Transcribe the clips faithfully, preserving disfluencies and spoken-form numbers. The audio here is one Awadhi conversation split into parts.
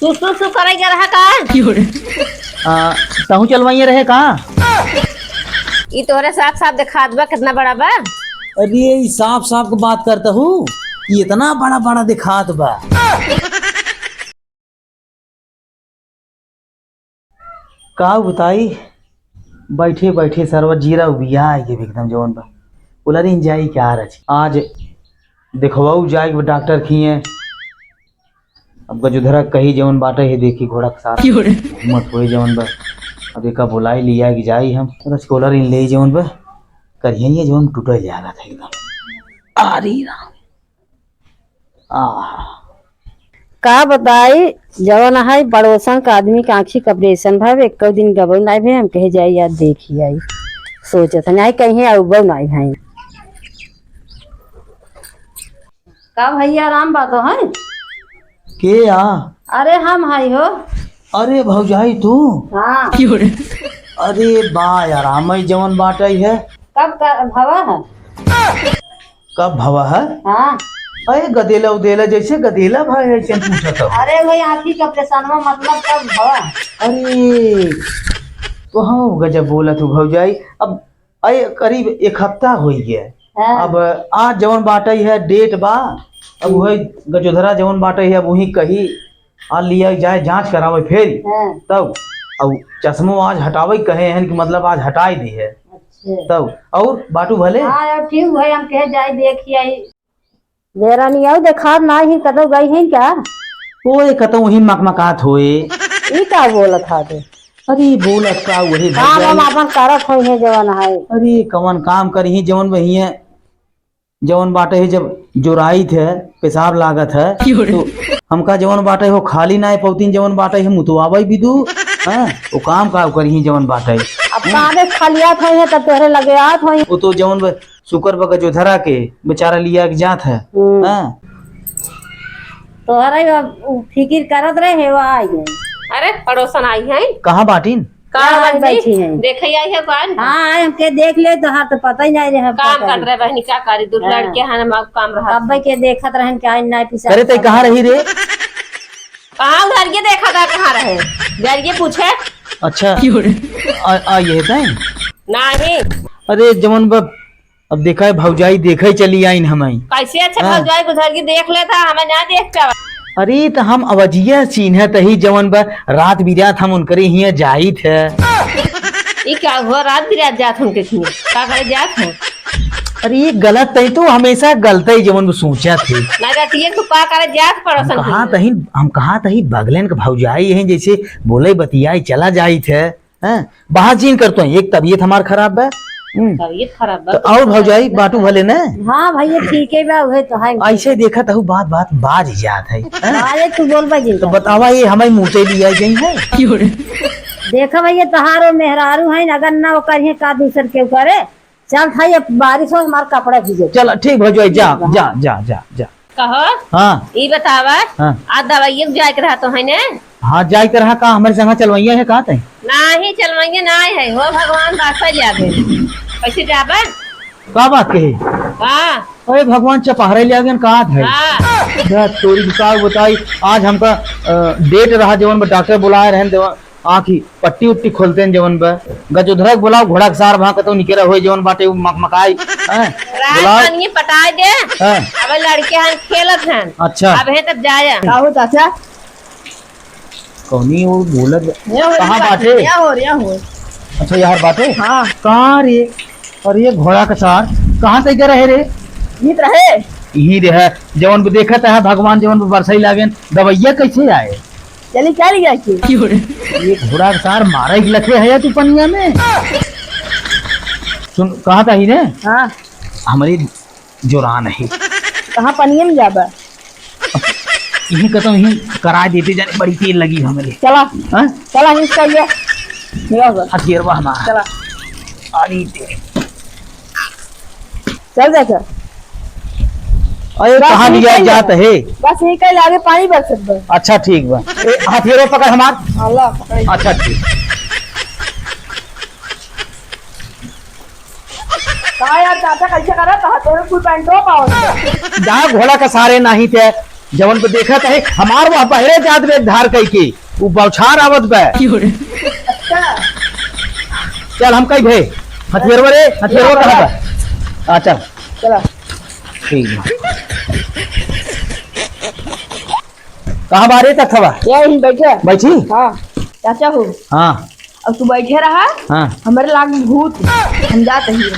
सु, सु, सु करे के रहा का? आ, तहूँ चलवाइए रहे का? ई तोहरे साफ साफ देखात बा, कितना बड़ा बा। अरे, ई साफ साफ के बात करता हूँ, ई इतना बड़ा बड़ा देखात बा। का बताई, बैठे बैठे सरवा जीरा उबिया आइ गए एकदम जवन बा। बोला रे, जाई क्या रच? आज देखवाऊ जाए डॉक्टर खिए। अब गजोधरा कही जवन बाटे है, देखी घोड़ा के साथ क्यों रे? घूमत होए जवन बा। अब एका बुलाई लिया कि जाई हम। रच कोलर इन ले जवन बा, करिए ये जवन टूटे जाएगा था एकदम। अरे राम। आह। का बताई, जवन है पड़ोसन का आदमी के आँखी का ऑपरेशन भा, एको दिन गबो नाई भे, हम कहे जाई यार देखी आई। सोचत है, नाई कहीं अउबो नाई भाई। का भैया राम बातो है? के आ? अरे हम हई हो। अरे भौजाई तू? हाँ। अरे बा यार, हमई जवन बाटई है। कब का भवा है? कब भवा है? हाँ। अरे गदेला उदेला, जैसे गदेला भाई है, ऐसे पूछत हो। अरे वही आँखी का ऑपरेशनवा, मतलब कब भवा? अरे तो हाँ, गजब बोलत हो भौजाई। अब अरे करीब एक हफ्ता होइ गया। हाँ। अब आज जवन बाटई है डेट बा, अब हम्म। वही गजोधरा जवन बाटई है, अब वही कही आ लिया जाए जाँच करावे फिर। हाँ। तब अब चश्मो आज हटावे कहे हैं कि मतलब आज हटाई दी है। अच्छा। तब और बाटू भले? हाँ, अब ठीक है, हम कहे जाए देखी आई। देरानी आऊ देखात नाही, कतौ गई हैं क्या? ओए, कतौ वही मकमकात होए। ई का बोलत हा तू? अरे, बोलत का वही काम भौजाई। हम अपन करत होई है जवन है। अरे, कवन काम करी है जवन वही है, जवन बाटे है जब जोराइत है, पेशाब लागत है, क्यों रे? तो हमका जवन बाटे हो खाली ना पौतीन जवन बाटे है मुतवावे भी दू, हाँ, वो काम का करी है जवन बाटे। अब कामे खलियात होई है तब तोहरे लगे आत होई। वो तो जवन ब-, शुक्र बा गजोधरा के बेचारा लिया के जात है। हम्म। हाँ। तोहरे अब उ फिकिर करत रहे, वो आई है। अरे, पड़ोसन आई है। कहाँ बाटिन? का आई बाटी? बैठी हैं। देखे आई है कौन? हाँ, आए हमके देख ले, तोहार तो पता ही नहीं रहे, हम काम का कर करी। रहे बहनी, का करी? दूर हाँ। लड़के हैं, हम काम रहा। अब्बे के देखत रहन के आई ना पिसा करे तई कहाँ रही रे? कहाँ उधर के देखा था, कहाँ रहे? घर के पूछे। अच्छा। आ, आ, ये है तय? नहीं। अरे, जवन बा, अब देखा है, भौजाई देखे चली आइन हमई। कैसे अच्छा हाँ। भौजाई उधर के देख लेता, हमें ना देख के। अरे, त हम अवजिया चिन्हत ही, जवन बा, रात बिरात हम उनकरे हियाँ जाइत है। ई का हुआ, रात बिरात जात हम के हियाँ? का करे जात है? अरे, ये गलत तई तो हमेशा गलत ही, जवन बा सोचत है। ना जाती है, तू का करे जात पड़ोसन हम कहाँ के? तही, हम कहाँ तही बगलेन के भौजाई है, जैसे बोले बतियाई चला जाइत है। हैं? बाहर जीन करतो है, एक तबीयत हमार खराब बा। हम्म। तबीयत खराब बा, तो तो और भौजाई बाटू भले न? हाँ भैया, ठीक है बा, उहे तो है। ऐसे देखा तहु बात बात बाज जात है, हैं? अरे तू बोल बा जिन तो कर। बतावा, ये हमारी मुँह से लिया गई है। देखा भैया, तहारो मेहरारू है, अगर ना वो करिए का दूसर के करे, चल भाई, अब बारिश हो, हमार कपड़ा भीजे। चल ठीक भौजाई, जा, ठीक बा। जा, जा, जा, जा। कहो, हाँ। ई बतावा, हाँ। आ दवाइये के जाए के रहा तो है ने? हाँ, जाए के रहा का, हमारे संग चलवैया है का तय? नाही, चलवैया नाही है, हो भगवान रास्ता लिया गए। कैसे जाबा? का बात कही? हाँ। अरे भगवान चपहरे लिया गए का है? हाँ। बस तोरी का बताई, आज हमका, अ, डेट रहा जवन बा डॉक्टर बुलाए रहन देवा। आँखी पट्टी उट्टी खोलते हैं जवन बा। गजोधरा के बुलाओ, घोड़ा के सार वहाँ कतौ निकरा होए जवन बाटे उ मकमकाई। हैं? रात बुलाओ। पानी पटाए दे। हाँ। अब लड़के हन खेलत हन। अच्छा। अब है तब जाया। का हो चाचा? कौनी वो बोलत? ये हो, कहाँ ये बाटे? ये हो, ये हो। अच्छा, यार बाटे? हाँ। कहाँ रे? और ये घोड़ा के सार कहाँ तय रहे रे? इत रहे। यही रहे। जवन बा देखत है भगवान, जवन बा बरसई लागेन, दवैया कैसे आए? चली क्या लिया के? ये घोड़ा के सार मारे के लखे है तू पनिया में। सुन, कहा था ही ने? हाँ। हमारी जोरान है। कहाँ पनिया में जाबा? यही कहता हूँ, यही करा देते जाने, बड़ी तेल लगी हमारे। चला। हाँ? चला, इसका ये। ये होगा। हथियार बा हमारा। चला। अरे तेरे। चल जा, चल। अरे, बस कहाँ यहीं लिया कहीं जात लगा। है? बस यहीं कहीं लागे, पानी बरसत बा। अच्छा, ठीक बा। ए, हथियारो पकड़ हमार। हाँ, ला, पकड़। अच्छा, ठीक। का यार, चाचा कैसे करत ह? तोरे कुल पैंटो पावत बा। जा, घोड़ा के सारे नाही थे। जवन पे देखत है, हमार वह बहरे जात बे धार कई के, उ बौछार आवत बे। अच्छा। चल, हम कही भे, हथियरवा रे, हथियरवा कहाँ बा? हाँ, चल। चला। ठीक बा। कहाँ बा रे तथवा? यहीं बैठे। बैठी? हाँ। चाचा हो। हाँ। अब तू बैठे रहा। हाँ। हमरे लाग भूत, हम जात ही।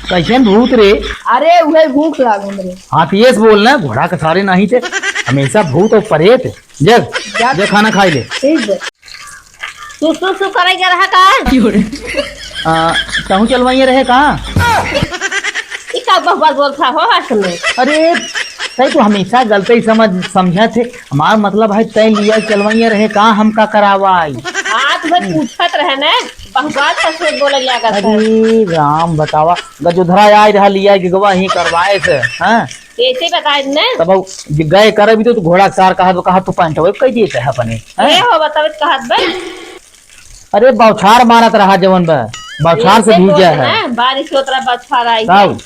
कैसन भूत रे? अरे उहे भूख लाग हमरे। हाँ तो ये से बोल ना, घोड़ा के सारे नहीं थे, हमेशा भूत और प्रेत। जग, जा। जग खाना खाई ले। ठीक बा। तू सु सु करे के रहा का? आ, तहूँ चलवाइए रहे का? ई का बकवास बोलत हो हस में? अरे, तै तो हमेशा गलते ही समझ, समझत है। हमार मतलब है तै लिया चलवाइए रहे का, हम का करावाई? हाँ, तो भाई पूछत रहे ना, बकवास हस में बोले लागत है। अरे राम बतावा, गजोधरा आए रहा लिया के गवा ही करवाए से, हाँ? ऐसे बताए ने? तब उ गए करे भी तो, तो घोड़ा के सार कहा तो, कहा तो पैंट हो कह दिए थे अपने, हैं? ए हो, बतावे तो कहत बे। अरे बौछार मारत रहा जवन बा, बौछार से ऐसे भीग बोल गया दे है। ना, बारिश होत रहा, बौछार आई है। तब?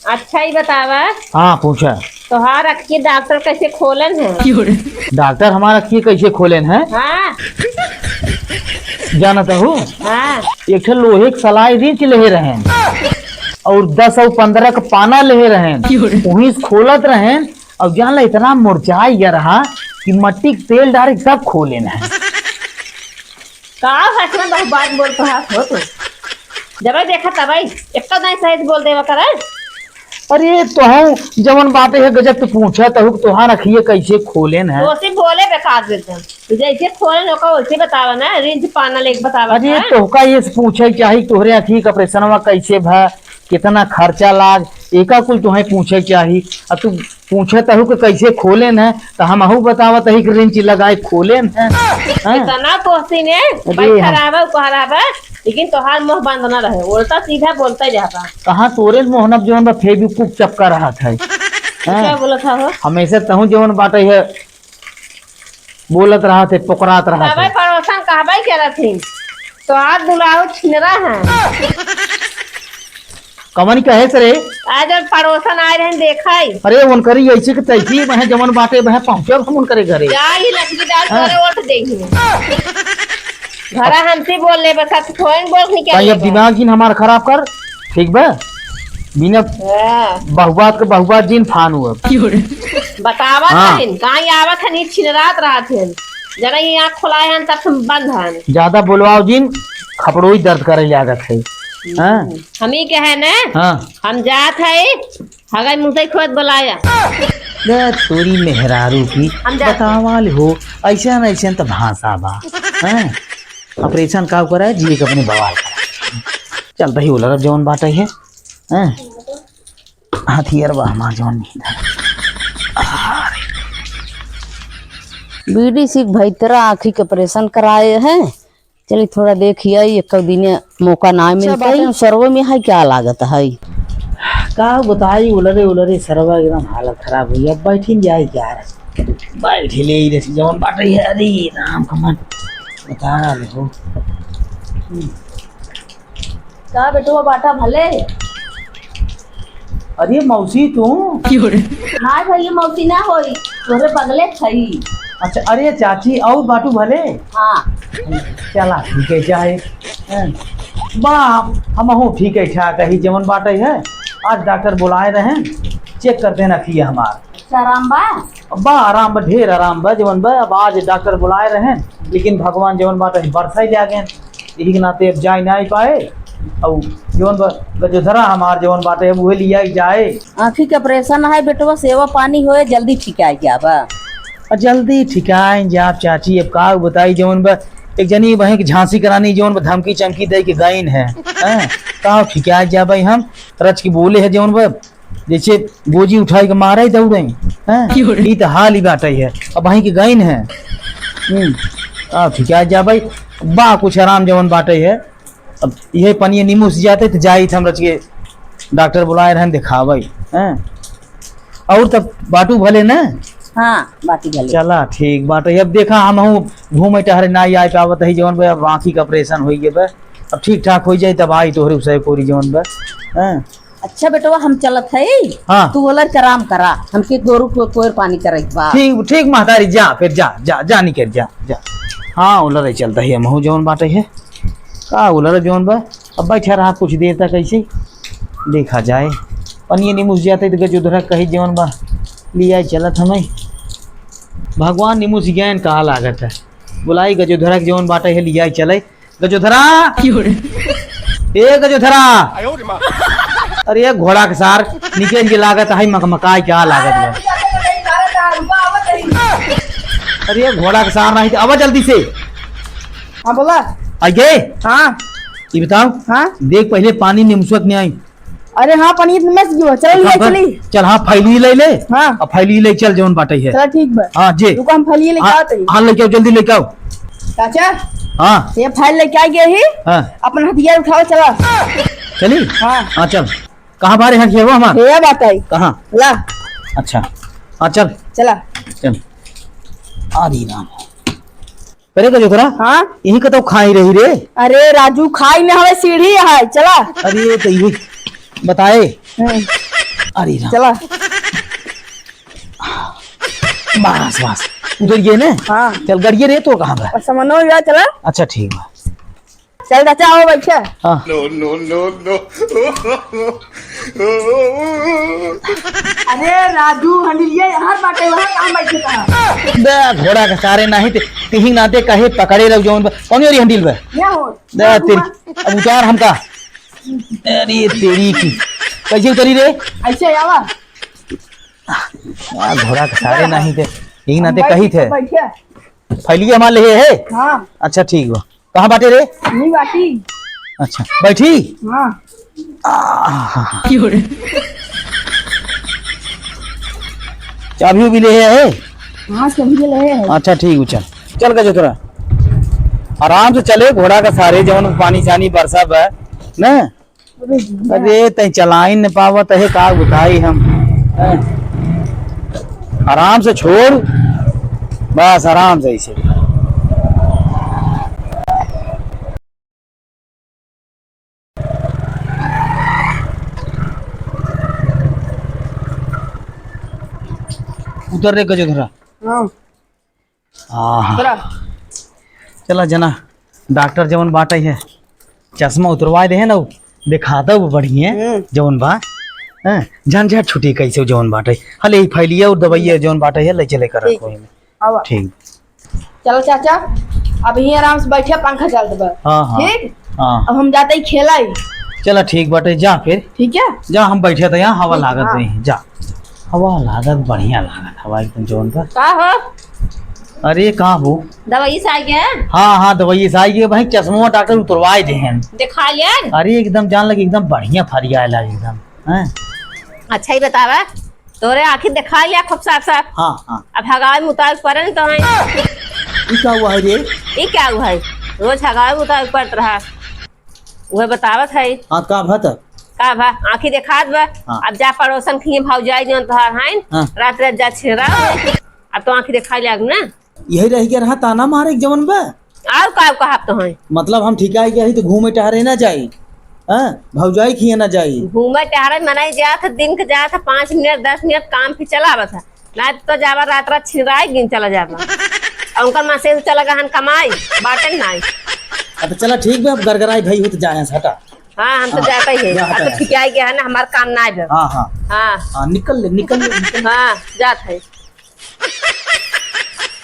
अच्छा ही बतावा। हाँ, पूछा। तोहार अखिए डॉक्टर कैसे खोलन है? डॉक्टर हमार अखिए कैसे खोलेन है? हाँ। जानत हूँ? हाँ। एक ठे लोहे के सलाई रिंच लेहे रहेन और दस और पन्द्रह के पाना लेहे रहेन। क्यों रे? वहीं से खोलत रहेन और जान ला इतना मुरझाई गया रहा कि मट्टी के तेल डारे तब खोलेन है। का हसना बहुत बात बोलत हो तो? जबै देखा तबै, एक्का दाई सही से बोल देवा करे। अरे तोहू जवन बाटे है गजब, तू पूछा तहू कि तोहार अखिए कैसे खोलेन है? ओसे बोले बेकार एकदम। तू जैसे खोलेन ओका वैसे बतावा ना, रिंच पाना लेके बतावा अरे ना। तोहका ये से पूछे के चाही, तोहरे अखिए का ऑपरेशनवा कैसे भा, कितना खर्चा लाग, एका कुल तोहे पूछे के चाही। आ तू पूछे तहू कि कैसे खोलेन है, तो हमहू बतावत ही कि रिंच लगाए खोलेन है। हाँ? इतना तोहसी ने अरे भाई हम खराब है, खराब है, लेकिन तोहार मुंह बंद ना रहे, उल्टा सीधा बोलते जाता। कहाँ तोरे मुंह न जौन बा फेविक्विक चपका रहत है। क्या हाँ? बोलत हो? हमेशा तहू जौन बाटे है बोलत रहत है, पोकरात रहत तबे है। पड़ोसन कहबे करत ही, तोहार दुलाऊ छिनरा है। कवन कहे से रे? आज जब पड़ोसन आए रहन देखाई। अरे उनकरी ऐसे के तैसी बहे जवन बाटे बहे पहुँचब हम उनकरे घरे। जा ही लकड़ी डाल हाँ। तोरे ओट देही। घरा हमसे बोल ले बस, अब फोन बोल नहीं क्या भाई, अब लेगा? दिमाग जिन हमार खराब कर, ठीक बा? बिना हाँ। बहुबात के बहुबात जिन फान हुआ। बतावत हाँ। हन, कहीं आवत हन, ई छिनरात रहत हन। जना ये आँख खोलाए हन, तब से बंद हन। ज्यादा बोलवाओ जिन, खपड़ोई दर्द करे लागत है। हाँ? हम ही कहे न, हाँ। हम जात है, हगाई मुसई खोद बोलाया। दे तोरी मेहरारू की हम जात बतावाल हो, ऐसा न ऐसा त भाषा बा। हैं? ऑपरेशन का करा है, जी के अपने बवाल करा। चलता ही उलरब जौन बाटे है। हैं? हथियार बा हमार जौन भी। बीडी सिंह भैतरा आँखी के ऑपरेशन कराए हैं। चली थोड़ा देखिए, एक दिन मौका ना अच्छा, मिलता है। बातें सरवे में है क्या लागत है? का बताई, उलरे उलरे सरवा एकदम हालत खराब हुई। अब बैठिन जाए क्या रे? बैठ ले ही रही जौन बाटे है। अरे राम कमल, बता ले हो। हम्म। का बेटवा बाटा भले? अरे मौसी तू? हाँ भैया, मौसी ना होई, तोरे बगले खई। अच्छा, अरे चाची, और बाटू भले? हाँ। चला, ठीक है, चाहे। हैं? बा, हमहू ठीक है, ठाक है, जवन बाटे है। आज डॉक्टर बुलाए रहे, चेक कर देना थी हमार। अच्छा, आराम बा? बा, आराम बा, ढेर आराम बा, जवन बा। अब आज डॉक्टर बुलाए रहे, लेकिन भगवान जवन बाटे बरसाई ले आ गए। यही के नाते अब जाए ना पाए। और जौन बा, गजोधरा हमार जौन बाटे, अब उहे लिया जाए। आँखी के ऑपरेशन है बेटवा, सेवा पानी होए, जल्दी ठिकाई जाबा। आ जल्दी ठिकाई जाब चाची, अब का बताई जौन बा, एक जनी वहीं के झांसी करानी जौन बा, धमकी चमकी दे के गईन है, हैं? का ठिकाई जाबे हम, रच के बोले है जौन बा, जैसे गोजी उठाई के मारे दौड़े, हैं? क्यों रे? ई त हाल ही बाटे है। अब वहीं के गईन है। हम्म। आ, ठीक है, जा भाई, बा कुछ आराम जवन बाटे है। अब यही पनिया नींबू से जाते त जाई थे हम रच के डॉक्टर बुलाए रहन देखावे, हैं? और तब बाटू भले ना? हाँ, बाटी भले। चला, ठीक बाटे। अब देखा, हम हूँ घूमे टहरे ना आए पावत है, जवन बा, अब आँखी का ऑपरेशन होई गए बा। अब ठीक ठाक होई जाई, तब आई तोहरे उसे कोरी जवन बा, हैं? अच्छा बेटवा, हम चलत हई। हाँ। तू ओलर के आराम करा, हमके गोरू को कोयर पानी करे के बा। ठीक, ठीक महतारी, जा फिर, जा, जा, जा निकर, जा, जा। हाँ, ओलर चलत हई हमहू जौन बाटे है। का ओलर जौन बा, अब बैठा रहा कुछ देर तक ऐसे, देखा जाए। पनिया निमुस जाते तो गजोधरा कही जौन बा, लिया चलत हमें। भगवान निमुस गैन कहा लागत है, बुलाई गजोधरा के जौन बाटे है, लिया चले। गजोधरा! क्यों रे? ए गजोधरा! अरे ये घोड़ा के सार निकल के लागत है, मकमकाई क्या लागत है? अरे ये घोड़ा के सार नहीं, आवा जल्दी से। हाँ, बोला। आ गए? हाँ। ये बताओ। हाँ। देख, पहले पानी निमसुआ के नहीं आई। अरे हाँ, पानी इतने में से जो, चल, ले चली। चल, हाँ, फैली ले ले। हाँ। अब फैली ले चल, जौन बाटे है। चला, ठीक बा। हाँ, जे। रुको, हम फैली लेके हाँ, आते हैं। हाँ, लेके आओ, जल्दी लेके आओ। चाचा। हाँ। ये फाइल लेके आ गए ही। हाँ। अपना हथियार उठाओ, चला। चली? हाँ। हाँ, चल। कहाँ बारे हथियार हमार? ये बात आई। कहाँ? ला। अच्छा। हाँ, चल। चला। चल। अरे राम। अरे गजोधरा, हाँ? यही कतौ खाई रही रे? अरे राजू, खाई न हवे, सीढ़ी है, चला। अरे तो यही बताए। हम्म। अरे राम। चला। बस, बस। उतर गए ने? हाँ। चल, गड़िए रे, तो कहाँ बा? और सामानो भी बा, चला। अच्छा, ठीक बा। चल चाचा, आओ बैठे। हाँ। No, no, no, no। अरे राजू, हंडिलिया यहाँ बाटे, वहाँ कहाँ बैठे था? बे, घोड़ा के सारे नाही ते, तिही नाते कहे पकड़े रहो जौन बा। कौन योरी हंडिल बा? क्या हो? दे तेरी, अब उतार हमका। अरे तेरी की, कैसे उतरी रे? ऐसे आवा। आ, घोड़ा के सारे नाही ते, तिही नाते हम कही थे। बैठे। फैलिए हमार लेहे है? हाँ। अच्छा, ठीक बा। कहाँ बाटे रे? नहीं बाटी। अच्छा, बैठी? हाँ। आहा। चाबी उबी लेहे है? हाँ, चाबी लेहे है। अच्छा, ठीक बा, चल। चल गजोधरा। आराम से चले, घोड़ा के सारे जौन पानी सानी बरसा बा, ना? अरे तैं चलाई न पावत है, का बताई हम। हैं? आराम से छोड़, बस आराम से ऐसे। उतर रे गजोधरा। हाँ। आहा। चला। चला जना, डॉक्टर जवन बाटे है, चश्मा उतरवाए दे है ना, उ देखाता वो बढ़िया, हम्म। जवन बा, हैं, झंझट छुटी कैसे जवन बाटे। हले ई फैलिया और दवाइया जवन बाटे है, ले चले कर ठीक। रखो एमे। आवा। ठीक। चलो चाचा, अब यहीं आराम से बैठे, पंखा चलत बा। हाँ, हाँ। ठीक? हाँ। अब हम जाते ही खेलाई। चला ठीक बाटे, जा फिर। ठीक है? जा, हम बैठे थे यहाँ, हवा ठीक, लागत हाँ। नहीं, जा। हवा लागत, बढ़िया लागत, हवा एकदम जौन बा। का हो? अरे, का हो? दवाई से आ गया? हाँ, हाँ, दवाई से आ गया भाई, चश्मा डॉक्टर उतरवाए दे हैं। दिखा लिया? अरे, एकदम जान लगे, एकदम बढ़िया फरियाए लागे एकदम, हैं? अच्छा ही बतावा, तोरे आँखी दिखा लिया खूब साफ साफ। हाँ, हाँ। अब हगावे मुताबिक पड़े न तो हैं। ई का हुआ है रे? ई क्या हुआ है? रोज हगावे मुताबिक पड़त रहा। उहे बतावत है। हाँ, का भा तब? का भा? आँखी देखात बा। हाँ। अब जा पड़ोसन खिए भौजाई जौन तोहार हैं, हाँ। रात रात जा छेड़ा। अब तो आँखी देखाई लाग ना। यही रह गया रहा ताना मारे एक जवन बा। और का कहब तो हैं? मतलब हम ठिकाई गया ही तो घूमे टहरे ना जाई, हाँ? भौजाई खिए ना जाई। घूमे टहरे मनई जात है, दिन के जात है, पाँच मिनट, दस मिनट काम पे चला आवत है। ना तो जावा रात रात छिराई गिन चला जावा। और उनका मैसेज चला गहन कमाई, बाटन नाई। अब तो चला ठीक बा, अब गरगराई भाई हो तो जाए हटा। हाँ, हम तो हाँ, जाता ही है। जा, अब हटा, तो हटा। ठिकाई गया है ना, हमार काम ना है। हाँ, हाँ। हाँ। हाँ, निकल ले, निकल ले, निकल ले। हाँ, जात है।